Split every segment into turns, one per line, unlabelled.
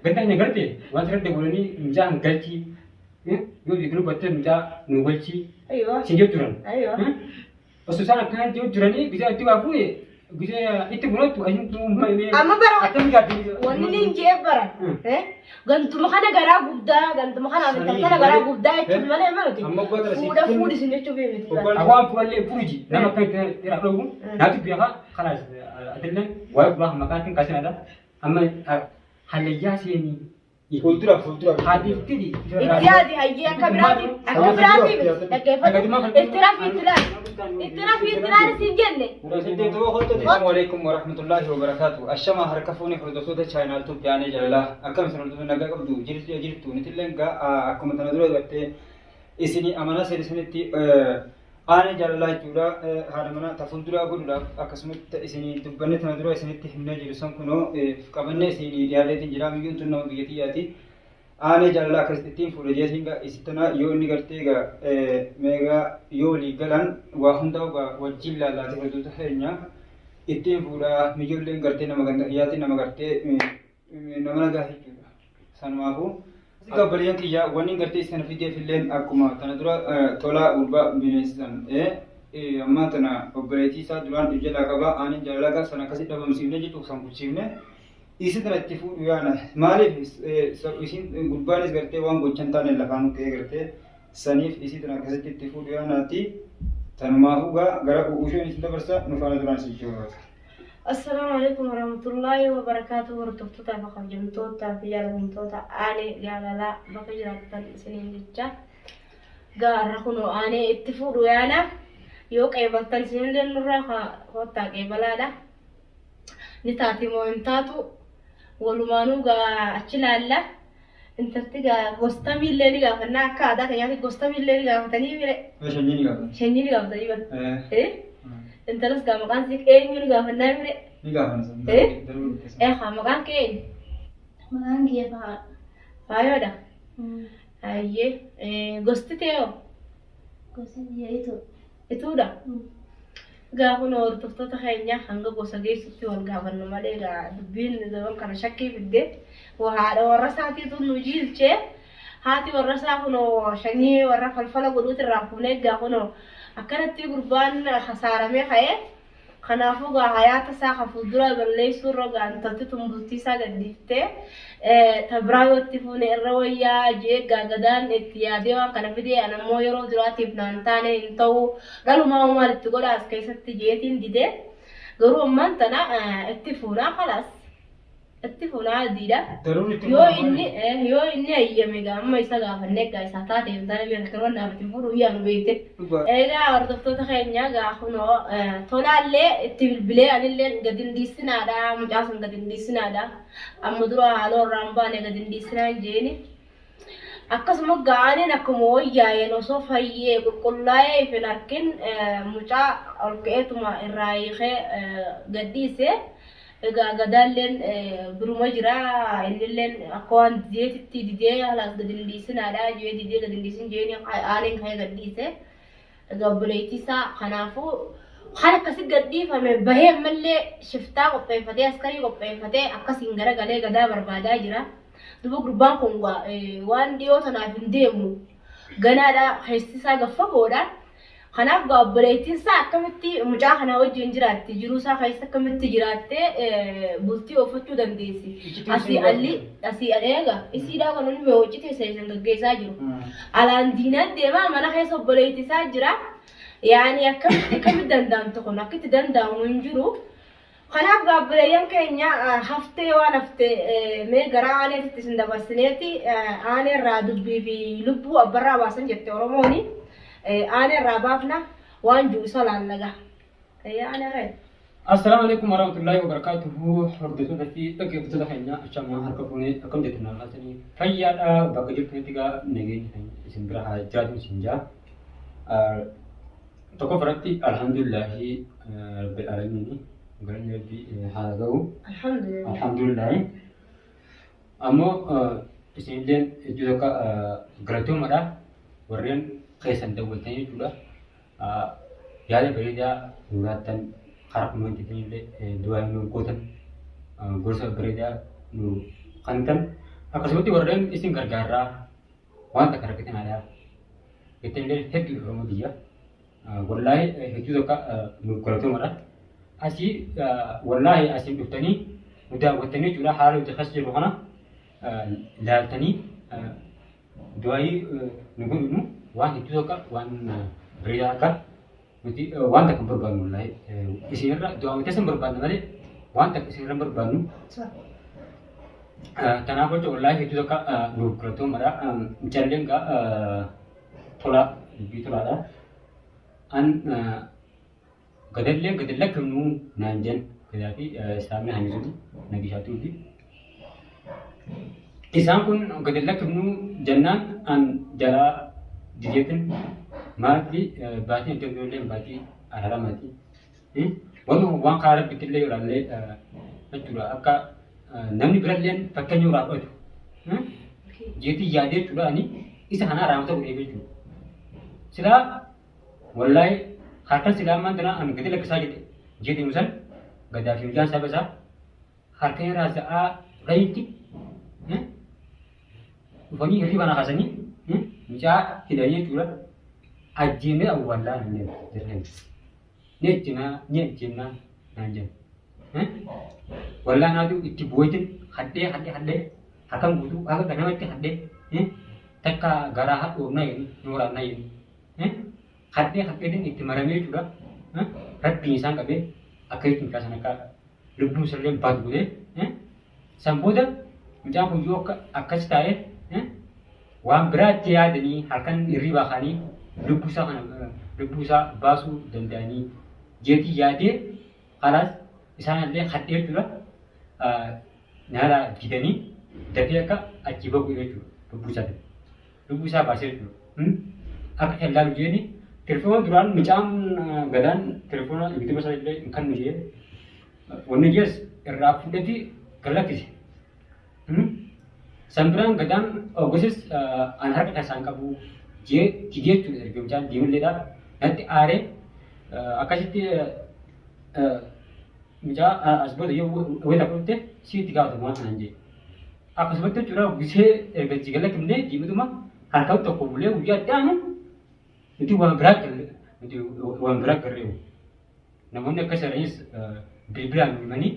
Ganda keenya garte waan sirriitti godhanii mucaa hin galchii. Yoo biqiluu battee mucaa nu galchii.
Aywa.
Sin jedhu turan.
Aywa.
Osoo isaan akkana jedhu jiranii gizee itti waa fuune gizee itti fuunattu asin
Amma bara
akkam gaabbii.
Wanni ni hin jee bara. Gantuma kana garaa guddaa gantuma kana intala garaa guddaa jechuun malee maluti.
Amma goota
Fuudha fuudhisin jechuuf miti.
Awwaan fuudhallee fuudhi nama akka itti irraa dhowwu naatu beekaa kalaas atillee waa'ee fuudhaa maqaan kasinadha. Amma hallayyaa seenii.
Fuuldura fuuldura.
Haadhiiftidi.
Itti yaadi hayyee akka biraati akka biraati miti dhaggeeffatu. Itti rafi itti laali. Itti rafi itti laali siin jenne.
Assalamu alaikum warahmatullahi wabarakatuh. Ashama harka fuune hordoftoota chaayinaal Tuub yaanee jaalalaa. Akkam isin hordoftoota nagaa qabdu jirtu jirtu nitilleen gaa akkuma tana dura gartee isin amanaa seeni sanitti aanee jaalalaa jechuudha. Haadha manaa ta fuulduraa godhuudhaaf akkasumatti isin dubbanne tana dura isinitti himnee jiru san kunoo qabannee isin dhiyaateetiin jira. Biyyoon tun nama biyya tiyyaati. Aanee jaalalaa akkasitti ittiin fuudha jeetiin gaa isi tana yoo inni gartee gaa meegaa yoo walii galan waa hundaa gaa wajjin laallaatee hordoftoota keenya ittiin fuudha mijoolleen gartee nama ganda kiyyaatiin nama gartee nama nagaa jechuudha. Sanumaafuu obboleeyyan kiyya wanni gartee isin fideef illeen akkuma tana dura tolaa gurbaa bineensisan ammaa tana obboleettii isaa duraan if jalaa qaba aaneen jaalalaa gaa sana akkasitti dhabamsiifne jechuuf san kuchisiifne isi tana itti fuudhu yaana maaliif isin gurbaanis gartee waan gochan taane lafaan ka'ee gartee saniif isii tana akkasitti itti fuudhu yaanaati tanumaafuu gaa gara usheen isin dabarsa nu faana duraan isin jechuu
Assalaamu alaikum warahmatullahi wabarakatuh. Hordoftoota fi kabajamtoota fi jaallatamtoota aanee jaalalaa bakka jiraattan isiniin jecha. Gaarra kunoo aanee itti fuudhu yaana. Yoo qeebaltan isinillee nurraa kottaa qeebalaadha. Ni taati moo hin taatu walumaanuu gaa achi laalla. Intalti gaa gostamiillee ni gaafannaa akka aadaa keenyaatti gostamiillee ni gaafatanii mire.
Shanyii ni gaafatan.
Shanyii ni gaafatanii bara. Intalas gaa maqaan isii eenyu ni gaafannaa mire.
Ni gaafatan.
Haa maqaan kee eenyu?
Maqaan kiyya fa'aa.
Faayoodha. Hayyee gosti tee hoo?
Gosa biyya Itoo.
Ituudha. Egaa kun hordoftoota keenya hanga gosa geessutti wal gaafannu malee egaa dubbiin zaman kana shakkii fidde haadha warra isaatiitu nu jiilchee haati warra isaa kunoo shanyii warra falfala godhuuti irraa fuunee egaa kunoo akkanatti gurbaan kasaaramee ka'ee kanaafuu gaa hayaata isaa kan fuuldura balleessuu irra gaa intalti tun bultii isaa gadhiiftee ta biraa yoo itti fuune irra wayyaa jee gaa gadaan itti yaadee waan kana fidee an ammoo yeroo duraatiif naan taane hin ta'u dhalumaa maal itti godha as keessatti jeetiin didee garuu ammaan tana itti fuunaa kalaas itti fuunaa diida.
Daruun itti
Yoo inni yoo inni hayyame gaa amma isa gaafannee gaa isaa taate hin taane beekna kan waan dhaabate fuudhu yaa nu beekte. Egaa hordoftoota keenya gaa kunoo tolaallee itti bilbilee anillee gadi hin dhiisinaadha mucaa sun gadi hin dhiisinaadha amma dura haaloo irraa hin baane gadi hin dhiisinaan jeeni. Akkasuma gaaniin akkuma wayyaa'een osoo fayyee qulqullaa'ee if hin arkin mucaa ol ka'eetuma irraa hiikee gad dhiise. Egaa gadaalleen biruma jira innilleen akka waan dideetitti didee halaas gadi hin dhiisinaadha jee didee gadi hin dhiisin jeeni aaneen ka'ee gad dhiise. Egaa obboleettii isaa kanaafuu kan akkasi gad dhiifame bahee ammallee shiftaa qopheeffatee askarii qopheeffatee akkasiin garagalee gadaa barbaadaa jira. Duuba gurbaan kun waan dhiyoo tanaaf hin deemu. Ganaadha keessi isaa gaffagoodha. Kanaaf gaa obboleettiin isaa akkamitti mucaa kana wajjin jiraatti jiruu isaa keessa akkamitti jiraattee bultii oofachuu dandeessi. Asii alli asii eega isiidhaa kan inni hojii keessa isin gaggeessaa jiru. Alaan diinaan deemaa mana keessa obboleettii isaa jira. Yaani akkamitti akkamitti danda'amtu kun akka itti danda'amu hin jiru. Kanaaf gaa obboleeyyan keenya haftee waan hafte mee gara aaneetitti isin dabarsineeti aanee irraa dubbii fi lubbuu abbarraa baasan jette Oromooni. Aanee irraa baafna waan jiru isa laallaga. Aanee ree.
Assalaamu alaikum warahmatullahi wabarakatuhu. Hordoftoota fi dhaggeeffattoota keenya achamaa harka fuunee akkam jirtu naaf haasanii fayyaadha bakka jirtanitti gaa nageenya keenya isin bira haa jiraatu isin jaa. Tokko biratti alhamdulillahi rabbil aalamiin galanni rabbi haa ga'u.
Alhamdulillah.
Alhamdulillahi. Ammoo isinilleen hedduu takka galatoomadha warreen keessan daawwattanii jechuudha. Yaada bareedaa nu laattan karaa koomentiitiin illee du'aa nu gootan gorsa bareedaa nu kantan. Akkasumatti warreen isin gargaarraa waan takka rakkatinaadha. Jettanillee hedduu Oromoo biyya. Wallaahi hedduu tokko nuuf galatoomadha. Asii wallaahi asiin dhuftanii nu daawwattanii jechuudha haala nuti keessa jirru kana laaltanii du'aayii nu godhunu waan hedduu tokko waan bareedaa akka nuti waan takka hin barbaannu wallaahi isinirra du'aa keessa hin barbaanne malee waan takka isinirra hin barbaannu. Kanaaf jecha wallaahi hedduu tokko nuuf galatoomadha. Jalleen gaa tolaa dubbii tolaadha. An gadallee gadi lakkifnu naan jen gadaa fi saamni hanyisuun nagishaatu fi isaan kun gadi lakkifnu jennaan an jalaa dideetin maalti baatii hin illee baatii araaramaati. Wanni kun waan karaa rabbitti illee ilaallee jechuudha akka namni birallee fakkeenya irraa fudhatu. Jeetii yaadee jechuudha ani isa kana araamata godhee jechuudha. Silaa wallaahi harkan silaa ammaan tana ani gadi lakkisaa jedhe jeetii musan gadaa fi mucaan saba isaa harka irraa sa'aa dhayitti dhufanii hirriba na kaasanii mucaa hidhanii jechuudha ajjeennee awwaallaa naan jedhan. Ni ajjeenaa ni ajjeennaa naan jedhan. Wallaa naatu itti bu'eetin hadhee hadhee hadhee harkan guutuu haga ganamatti hadhee takka garaa hadhoofnaa jedhanii nu waraannaa jedhanii hadhee hadheetin itti maramee jechuudha. Rabbiin isaan qabee akka jechuun mucaa sana akka lubbuun isallee baatu godhee san booda mucaan kun yoo akka akkas taa'ee waan biraatti yaadanii halkan hirribaa ka'anii lubbuu isaa kana lubbuu isaa baasuu danda'anii jeetii yaadee kalaas isaan illee hadhee jechuudha nyaara didanii dafee akka achii bahu jechuudha lubbuu isaa lubbuu isaa baasee jechuudha. Akka kan ilaalu jeeni telefoona duraan mucaan gadaan telefoona yuutuuba isaa illee hin kannu jee wanni jees irraa fuudheeti gad lakkise. San biraan gadaan ogosis an harka keessaan qabu jee didee jechuudha erga mucaan deemulleedha natti aaree akkasitti mucaa as booda yoo wayita dhufte sitti gaafatamu waan kanaan jee. Akkasumatti jechuudha gisee erga itti galakkifnee diimatuma harka tokko bulee guyyaa itti aanu nuti waan biraa galle nuti waan biraa garreewu. Namoonni akkas jedhanis bilbilaan himanii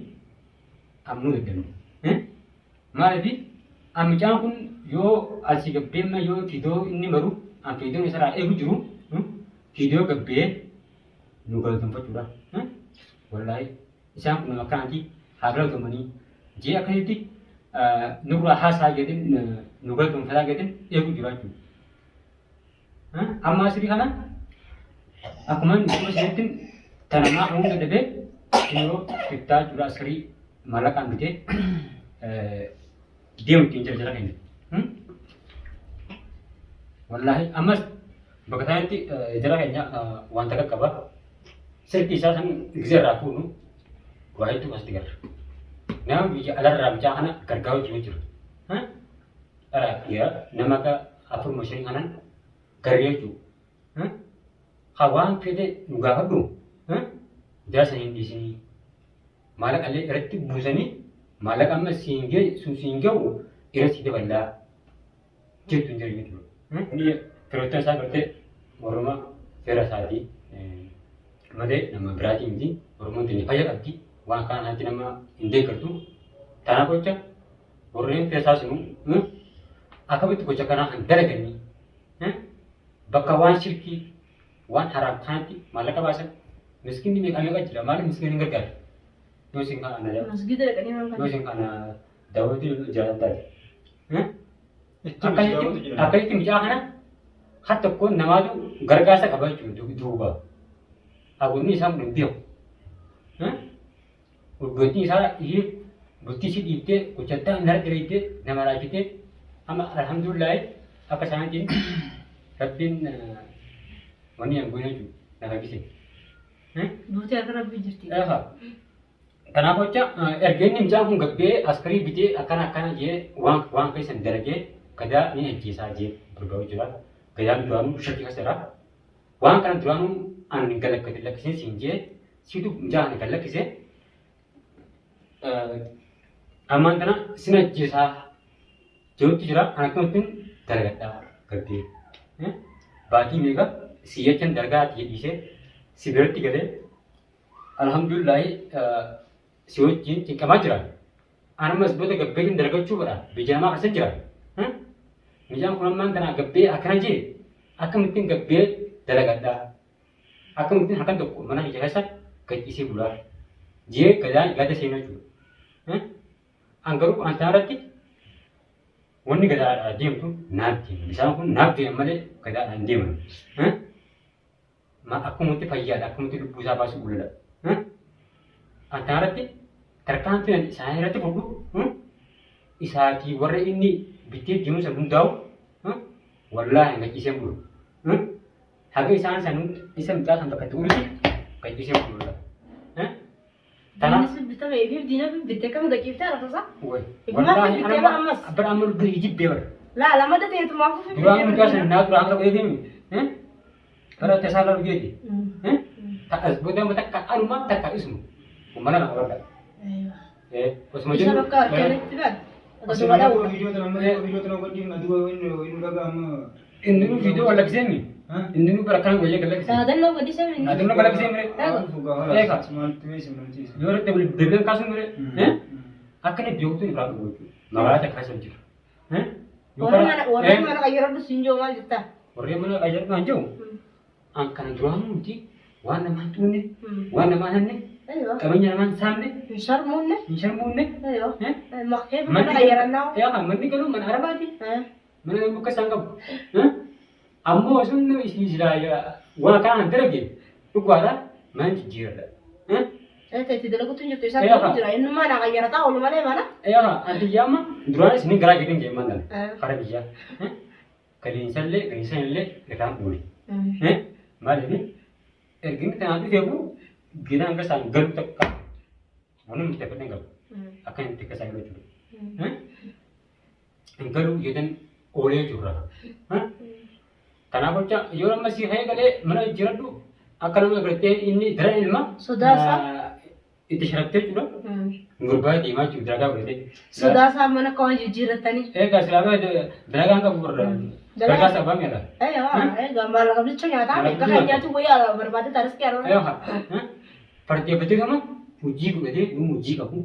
amanuu dadhabne. Maaliif mucaan kun yoo asii gabbeemma yoo fiidoo inni maru an fiidoon isarraa eegu jiru fiidoo gabbee nu galateeffachuudha. Wallaahi isaan kun nama akkanaati haa galatomanii jee akkasitti nurraa haasaa jedhin nu galatoomfataa jedhin eegu jira jechuudha. Amma asirii kana akkuma inni isinitti tanamaa hunda dhabee yeroo bittaa jechuudha asirii maallaqaan bitee deemu ittiin jira jara keenya. Wallaahi ammas bakka isaanitti jara keenya wanta qaqqaba. Silkii isaa san gisee irraa fuunu waa hedduu asitti garra. Nama biyya alarraa mucaa kana gargaaruu jiru jira. Dhalaa fi dhiira nama akka afur shanii kanan garee jechuudha. Haa waan fedhe nu gaafadhu jara sana hin dhiisinii. Maallaqa illee irratti buusanii maallaqa amma siin ga'e sun siin ga'u irratti daballaa jettu hin jiru jechuudha. Inni firoottan isaa gartee warruma fira isaatii malee nama biraatii miti. Oromoon tuni fayya qabdi waan kana kanatti nama hin deeggartu. Tanaaf jecha warreen fira isaa sunu akkamitti gocha kanaa kan dalaganii bakka waan shirkii waan haraam kanatti maallaqa baasan miskiinni meeqa meeqa jira maaliif miskiina hin gargaarre? Yoo isin kana
Masgiida dhaqanii maal
yoo
kana?
isin kana daawwatii jaalatan taate.
Itti daawwatu jira.
Akkasitti mucaa kana har tokko namaatu gargaarsa qaba jechuudha duuba. Hawwinni isaa kun hin beeku. Bultii isaa ishee bultii ishee dhiiftee hojjattaa hin argite nama raajitee amma alhamdulillahi akka isaaniitiin rabbiin wanni hin goone jechuudha na rakkise.
Duutee harka rabbii jirti.
Eegaa. Kanaaf jecha erga inni mucaan kun gabbee askarii bitee akkana akkana jee waan waan keessan dalagee gadaa ni ajjeesaa jee barbaadu jira. Gadaan duraanuu shakkii keessa jira. Waan kana duraanuu ani galakkate lakkisee siin jee siitu mucaa kana gad lakkise. Ammaan tana sin ajjeesaa Jirutti jira an akkamittiin dalagadhaa gabbee. Baatii meeqa si jechan dalagaa ati dhiisee si biratti galee alhamdulillahi si wajjin cinqamaa jira. An ammas booda gabbeetiin dalagachuu godha biyya namaa keessa jira. Mucaan kun ammaan tana gabbee akkana jee akkamittiin gabbee dalagadhaa akkamittiin halkan tokko mana kiyya keessa gadhiisee bulaa jee gadaa gada seenaa jechuudha. An garuu an irratti wanni gadaadhaan deemtu naaf deema. Isaan kun naaf deeman malee gadaadhaan deeman. Akkumatti fayyaadha akkumatti lubbuu isaa baasuu buladha. An irratti tarkaanfii isaan irratti fudhu isaatii warra inni bittee deemu san hundaa'u wallaahi gadhiisee bulu. Haga isaan san isa mucaa san bakka itti uluti gadhiisee bulu.
Tanaaf Diinni bitame ifiif diina bittee kam gachiiftee arafasa?
Wallaahi bara amma lubbuu jibbee bara.
Laa lama ta'eetumaaf
Duraan mucaa san naa duraan gara godhee Bara tasaa lalu jeeti. As booda amma takka anuma takka isuma. Mana nama barda.
Osuma Isa jennu. bakka harkanitti
bal. Osuma nama viidiyoo tana amma viidiyoo tana godhiin aduwa inni dhaga'ama.
Inni nu viidiyoo wal lakkisee inni nu bara kana wayyaa galakkisee.
Dhaadannoo gadhiisee
inni. Dhaadannoo galakkisee mire. Eega. Yoo irratti wal bilbilan kaasuun mire. Akka inni beekutu irraa dhugu jechuudha. Magaalaa takka keessa jiru.
Warri mana qayyaradhu siin jiru maal jettaa?
Warri mana qayyaradhu aan jiru. An kana duraan nuti waan namaan tuunne, waan namaan hanne, qabeenya namaan saamne,
hin sharmuunne,
hin sharmuunne.
Makkee mana qayyarannaa.
Yaa manni galuu mana arabaati. Mana galuu akka isaan qabu. Ammoo sun isin silaa waan kanaan dalage dhugaadha mana jijjiiradha.
Itti dalaguutu hin jirtu isaan dalagu jira inni mana qayyarataa oolu malee mana.
Yaa anti yaama duraan isin garaa jedhin jee mandan kara biyyaa. Galiinsallee galiinsanillee irraan oole. Maaliif erginni tanaan dhufee bu gina hanga isaan galu takka wanni murteeffadhe hin qabu. Akka inni takka isaan galu jechuudha. Hin galu jedhan oolee jirra. Kanaaf jecha yoo amma si ka'ee galee mana jijjiiradhu akka nama gartee inni daran ilma
Sodaasaa.
itti sharattee jechuudha. Gurbaa deemaa jechuudha dalagaa godhatee.
Sodaasaa mana akka waan jijjiirratanii.
Egaa silaa dalagaan qabu warra dalagaa sabaa miidha.
Egaa maallaqa bicha nyaataa akka kan nyaatu wayyaa barbaade taariskii haroon.
Egaa fardeeffatee gama hojii godhatee nu hojii qabu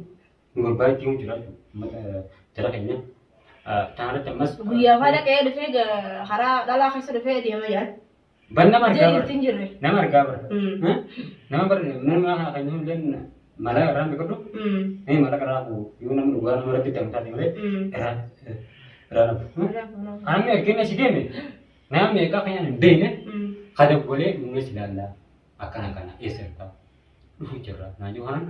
nu gurbaa deemu jira jechuudha. Jara keenya. Tanarratti ammas.
Guyyaa faa dhaqee dhufee karaa dhalaa keessa dhufee deema jaan.
Ban nama argaa bara. Nama argaa bara. Nama bara nama kana kan illee mala irraan beekadhu. Inni mala karaa bu yoo namni dhugaa nama rabbi ta'u taate malee irraan irraan hafu. Kan ergina si deeme nama meeqaa kan hin beekne kada golee nuunis ilaalla akkana kana eessa irraa dhufu jirra naan jiru kanan.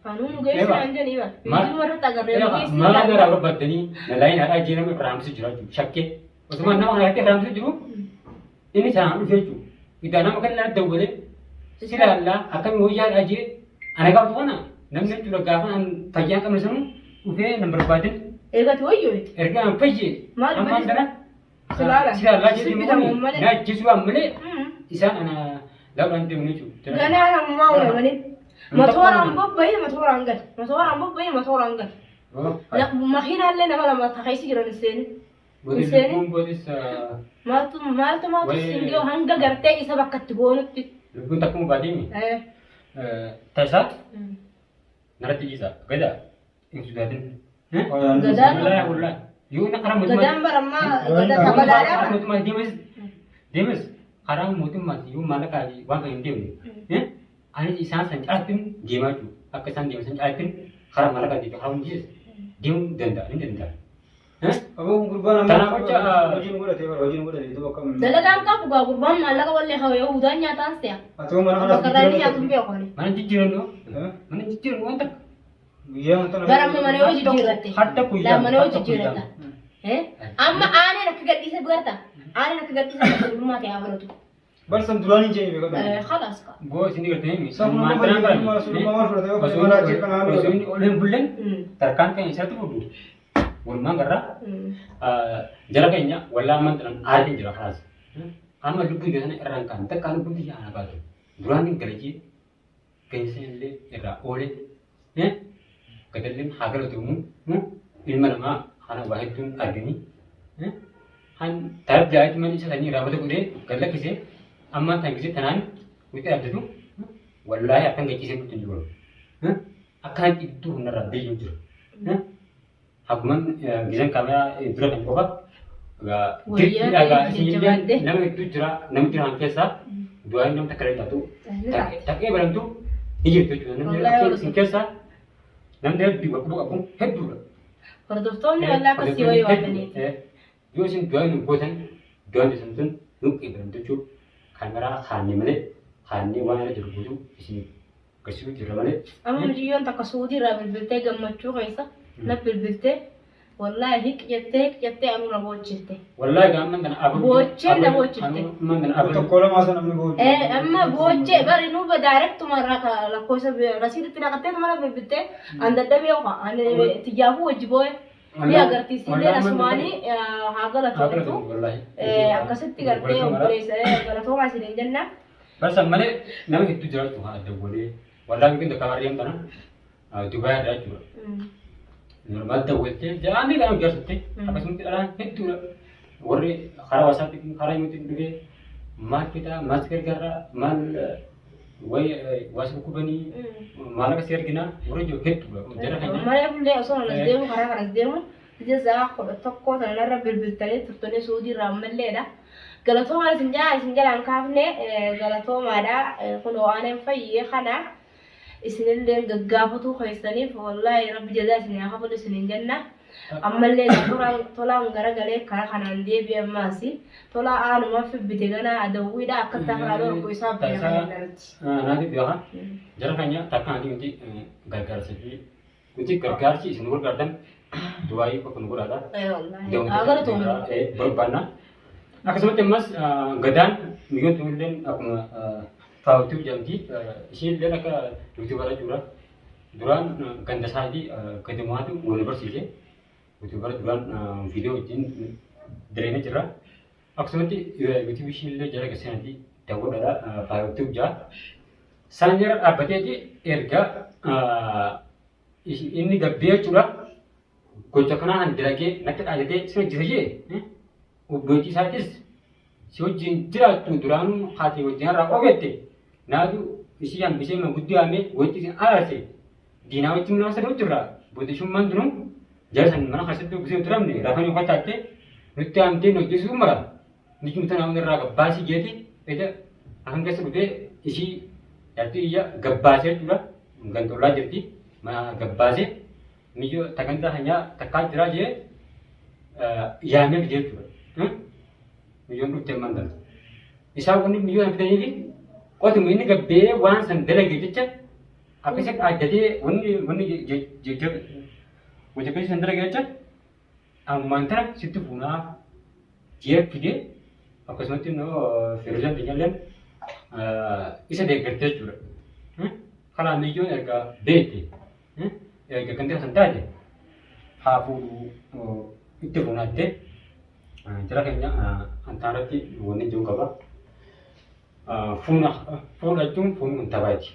Kanuu nu geessu naan jedhanii bara. Viidiyoo warra agarree nu geessu.
Maal irraa barbaaddanii nalaayin haadhaa jijjiirama irraa hambisu jira jechuudha. Shakkee. Osuma nama kana irratti hambisu jiru inni sanaan dhufe jechuudha. Idaa nama kan naan dawwalee si laallaa akkami wayyaa jee ana gaafatu kana namni jechuudha gaafa an fayyaa hin qabne sanuu dhufee nan barbaadin
Eegati wayyoo.
erga an fayye
Maal
ammaan
badis-
kana
Si laala.
si laallaa
Si
jedhee
bitamu malee.
na ajjeesuu waan malee isaan ana laudhaan deemu jechuudha.
Ganaa namummaa uumamanii. Motoraan bobba'ee motoraan gali. Motoraan bobba'ee motoraan gali. Makiinaallee nama lama keessa jiran hin seenin.
Bootis lubbuun bootis
Maaltu maaltu maaltu
Wayii.
siin ga'u hanga gartee isa bakka itti goonutti.
Lubbuun takkuma baatee tasaa narratti dhiisa gada hin sodaatin.
Gadaan
Wallaahi wallaahi yoo inni karaa mootummaa
gadaan barammaa gada kabalaadhaa
karaa mootummaa deemes deemes karaa mootummaati yoo maallaqaa fi waan kan hin deemne anis isaan san caalatti deemaa jiru akka isaan deeman san caalatti karaa maallaqaa deemu karaa hundis deemuu danda'a ni danda'a.
Aboo gurbaan amma
Kanaaf jecha,
hojiin godhatee bara hojiin godhatee duuba akkam.
Dalagaan qabu gaa gurbaan maallaqa wallee hawa yoo udaan nyaataan se'a.
Ati mana
Bakka irraa inni nyaatu hin beeku ani.
Mana jijjiirannu mana jijjiirannu waan takka.
Guyyaa wanta
Bara amma mana yoo jijjiirratte.
Harta guyyaa.
Laa mana yoo jijjiirratta. Amma aaneen akka gadhiise garta. Aaneen akka gadhiise gurmaa ta'e haa baratu.
Bar san duraan hin jeenye beekatu.
Khalaas ka.
Boo isin gartee himi.
Sabni nama fayyadamu sun maal fudhate yoo
Osoo
mana ajjee kana
osoo inni ol hin bullen tarkaan keenya isatti fudhu. Walumaan garraa jara keenya wallaa ammaan tanan aartiin jira kanaas. Amma lubbuun sana irraan kaan takkaa lubbuun biyya ana baatu. Duraan hin galajee geensa illee irraa oole. Gadalleen haa galatamu ilma namaa Kana waa hedduun arganii. Han tarab jaayit man isa sanyii raabata godhee gad lakkisee amma tan gisee tanaan wixii abdatu wallaahi akkan gachiisee bultu hin jiru. Akkaan iddoo hundarraa biyyi jiru. Haguman giseen kaameraa dura kan qofa
Wayyaa ta'e jajjabaadde.
nama hedduu jira namni jiran keessaa du'aan namni takka taatu takkee baramtu ni jirtu jechuudha. Namni
Wallaahi
isin keessaa namni hedduu bakka qabu hedduudha.
Hordoftoonni wallaa akkasii wayii waataniiti.
Yoo isin du'aan nu gootan du'aan isin tun nu qeebalamtu jechuudha. Kaameraa kaannee malee kaannee waan irra jiru guutuu isin agarsiisuu jirra malee.
Amma mucayyoon takka Suudii irraa bilbiltee gammachuu keessa na bilbiltee wallaahi hiq jettee hiq jettee anuu na boochifte.
Wallaahi gaamman kana abuu.
Boochee na boochifte.
Amman kana abuu.
Tokko lamaa sana namni booda.
Amma boochee bari nu badaarektuma lakkoofsa rasiiditti naqattee mana bilbiltee an dadhabee ofa an tiyyaafuu wajji boo'e. Ni agarsiisillee asumaanii haa galatoomtu. Akkasitti gartee obboleessa galatoomaa isiniin jenna.
Barsan malee nama hedduu jiraatu haa dawwalee. Wallaahi kun takka hariyaan kana Dubaay irraa jechuudha. Normaal dawwaltee jaanii kana hojjetutti akkasumatti dhalaan hedduudha. Warri karaa waasaatti karaa himuutti dhufee maal fitaa maal si gargaaraa maal wayi waas dhukkubanii maal akka si arginaa warri jiru hedduudha. Jara keenya.
Malee fullee osoo anas deemu karaa kanas deemu ija sa'a 11 sanarra bilbiltanii turtanii Suudii irraa ammalleedha. Galatoomaa isin jaa isin jalaan kaafne galatoomaadha. Kunoo aaneen fayyee kana isinillee gaggaafatuu keessaniif wallaahi rabbi jazaa isin haa kafalu isiniin jenna. Ammallee tolaan tolaan garagalee karaa kanaan deebi'e ammaas tolaa aanuma fibbite ganaa adawwiidha akkatti karaa dhorku isaa beekaa jenna nuti.
Naati beekaa jara keenya takka naati nuti gargaarsa fi nuti gargaarsi isin gargaartan du'aayii qofa nu godhaadha.
Wallaahi haa galatoomu.
Barbaanna. Akkasumatti ammas gadaan biyyoon tunilleen akkuma faawutuu jedhamti. Isheen illee akka yuutuubara jechuudha. Duraan ganda isaatii gadamumaatu wal barsiise. Yuutuubara duraan viidiyoo wajjin dalagnee jirra. Akkasumatti yuutuubii isheen illee jala gaseenatii daawwadhaadha faawutuu jedha. Isaan jala dhaabbateeti erga inni gabbee jechuudha. Gocha kanaa kan dalagee natti dhaadatee si hojjete jee obboleettii isaatis si wajjin jiraattu duraanuu haati wajjin irraa oofette naatu ishii hambisee manguddoo yaamee walitti isin araarse diinaa wajjin nama sadii jirra boodishummaan duruu jara san mana keessatti gisee turamne rafanii uffatatte nutti haamtee nu hojjesuu mara nuti nuti nama irraa gabbaasii jeeti eda akan keessa dhufee ishii jaartii iyya gabbaasee jechuudha gandollaa jirti mana gabbaasee miyyoo tagantaa hanyaa takkaa jiraa jee yaamee fidee jechuudha. Miyyoon dhuftee ammaan tana. Isaan wanni miyyoo san fidanii fi qotuma inni gabbee waan san dalage jecha akka isa dhaaddatee wanni wanni hojii san dalage jecha ammaan tana sitti fuunaa jee fidee akkasumatti immoo Firuzaan teenyalleen isa deeggartee jechuudha. Kanaa miyyoon erga beekte erga ganda san taate haa fuudhuu itti fuunaattee jara keenya antaarratti wanni jiru qaba. Fuuna fuudha jechuun fuun kun tabaati.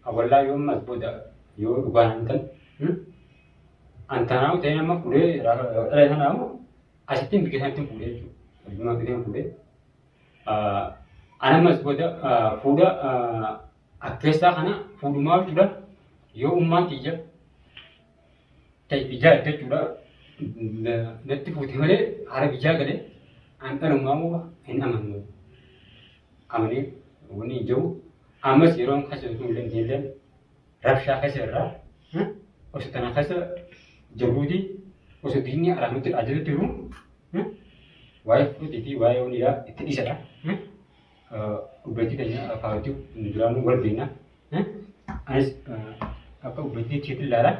Awwallaa yoo ammas booda yoo dhugaan hantan antanaa ta'ee nama fuudhee dhala sanaa asitti hin biqilaa ittiin fuudhee jechuudha. Arjummaa biqilaa fuudhee. Anammas booda fuudha akkeessaa kana fuudhumaa jechuudha. Yoo ummaan tiyya ta'e ijaa jechuudha. Natti fuute malee hara biyyaa galee an dhalumaa hin amanu. Amanee wanni hin jiru. Ammas yeroo keessa osoo hin illee rabshaa keessa irraa osoo tana keessa jirruuti osoo diinni alaa nutti ajajutti jiru waa'ee fuutii fi waa'ee waliidhaa itti dhiisadha. Obboleettii keenya faartuu duraanuu wal beekna. Anis akka obboleettii keetti ilaala.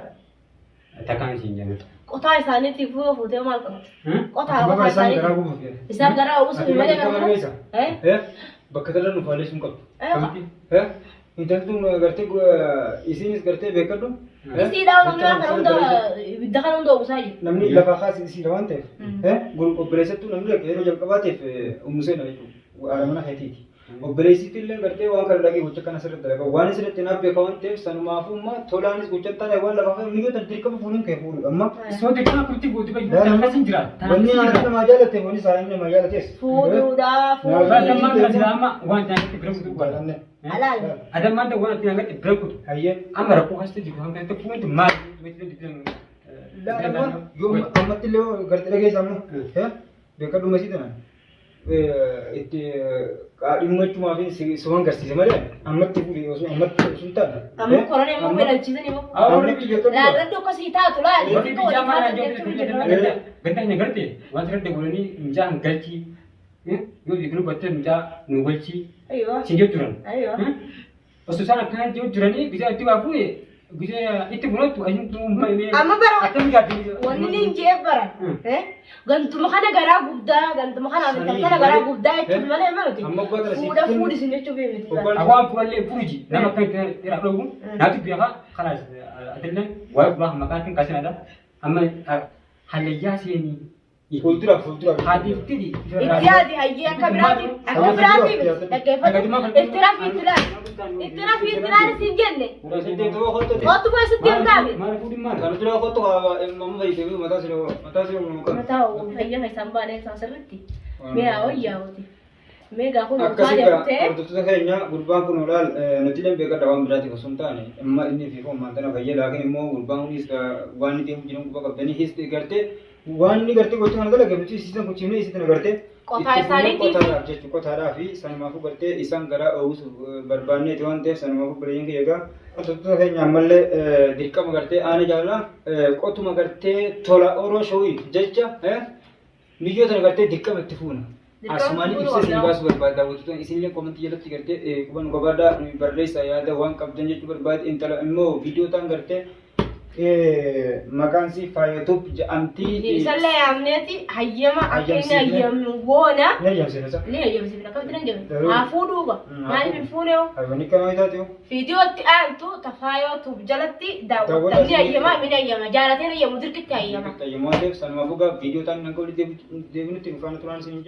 Takkaan isiin jenna.
Qotaa isaaniitiif yoo fuutee maal qabdi? Qotaa
Ati
qotaa
bakka isaan garaa
isaaniitiif.
gubuuf jedhe.
Isaan garaa uwwisuuf
Ati
malee
bakka
garuu.
barreessa.
Eh?
Eh? Bakka tala nuuf haalee sun qabdu.
Eh?
Eh? Intalli tun gartee isinis gartee beekadhu. Eh?
Isiidhaa namni
Jecha
kana hunda ibidda kana hunda uwwisaa jiru.
Namni lafaa kaasee isiidha waan ta'eef.
Mm.
Eh? Obboleessattuu namni yeroo jalqabaatiif ummu seena jechuudha. Haadha mana keetiiti. Obboleessitti illee gartee waan kana dhagee gocha kana sirriitti dalagaa waan sirriitti naaf beeka waan ta'eef sanumaafuu immoo tolaanis gocha taane waan lafa fa'a miyyoo tan dirqama fuudhuun kee fuudhu amma.
Soo dirqama akkamitti gootu bayyuu tan akkas hin jira. Tan
Wanni
akkas hin
haati
jira.
namaa jaalatte wanni isaa inni namaa jaalates.
Fuudhuudhaa fuudhuu.
Adammaan kan jira amma waan ta'an bira kutu godha.
Alaal.
Adammaan ta'an waan ittiin hanga bira kutu.
Hayyee.
Amma rakkoo keessatti jiru hanga itti fuunti maal
Lama yoo ammatti illee gartee dhageessa ammoo beekadhuma isii tana itti qaadhimmachumaa fi suman garsiise malee ammatti fuudhi osoo ammatti osoo hin taane.
Amma koronee immoo beelachisanii immoo.
Ammatti beekadhuma.
Laalladhu akkasii taatu laali.
Warri biyyaa maal jiru ganda hin garte waan sirriitti godhanii mucaa hin galchii yoo biqilu battee mucaa nu galchii
Aywa.
siin jiru turan.
Aywa.
Osoo isaan akkana jiru jiranii gizee itti waa fuudhe gizee itti fudhattu ayyuun
Amma bara
akkam gaafii.
Wanni ni hin jee bara. Gantuma kana garaa guddaa gantuma kana kana garaa guddaa jechuun malee maluti.
Amma goota
Fuudha fuudhisin jechuuf miti.
Awwaan fuudhallee fuudhiji nama akka itti irraa dhoobu naatu beekaa kalaas atillee waa'ee fuudhaa maqaan kasinadha. Amma hallayyaa seenii.
Fuuldura fuuldura.
Haatiiftidi.
Itti yaadi hayyee akka biraati akka biraati dhaggeeffatu. Itti rafi itti laali. Itti rafi itti laali siin jenne. Kootu boo sitti hin taane.
Maal fuudhin maal?
Kan dura kottu mamma fayyadamee mataa siree mataa siree uumama kan.
Mataa fayyaa keessaan baanee isaan sirriitti. Mee haa wayyaa'uti. Mee gaa kun
Akkasii
ulfaa deemtee.
hordoftoota keenya gurbaan kun olaal nuti illee beekadha waan biraatiif osoo hin taane amma inni fi foon tana fayyada laakiin immoo gurbaan kunis waan inni deemu jiran gubbaa qabdanii his gartee waan inni gartee gocha kana dalage nuti isiisan kuchifnee isiisan gartee
Qotaa isaaniitiif.
qotaadhaaf jechuudha qotaadhaa fi sanumaafuu gartee isaan garaa oowwisuuf barbaanneeti waan ta'eef sanumaafuu bireeyyin kiyya egaa hordoftoota keenya ammallee dirqama gartee aana jaalala qotuma gartee tola oroo showii jecha miyyoo tana gartee dirqama itti fuuna. Asumaan ibsa isin baasuu barbaada. Wantoota isinillee komantii jalatti gartee quban gabaadhaa barreessaa yaada waan qabdan jechuu barbaade intala immoo viidiyoo ta'an gartee maqaan si faayatuuf jedhamtii.
Isallee yaamneeti hayyama akka inni hayyamnu goona.
Ni hayyamsiisa.
Ni hayyamsiifna akkamitti nan jedhu. Haa fuudhuu ba. Maaliif hin fuune hoo?
Hayyamni kamii taate hoo?
Viidiyootti aantu tafaayoo tuub jalatti daawwattan ni hayyama ni hayyama jaalateen hayyamu dirqitti hayyama.
Hayyamaa ta'eef sanumaafuu gaa viidiyoo ta'an nan qawli deebinutti nu faana turaan isin.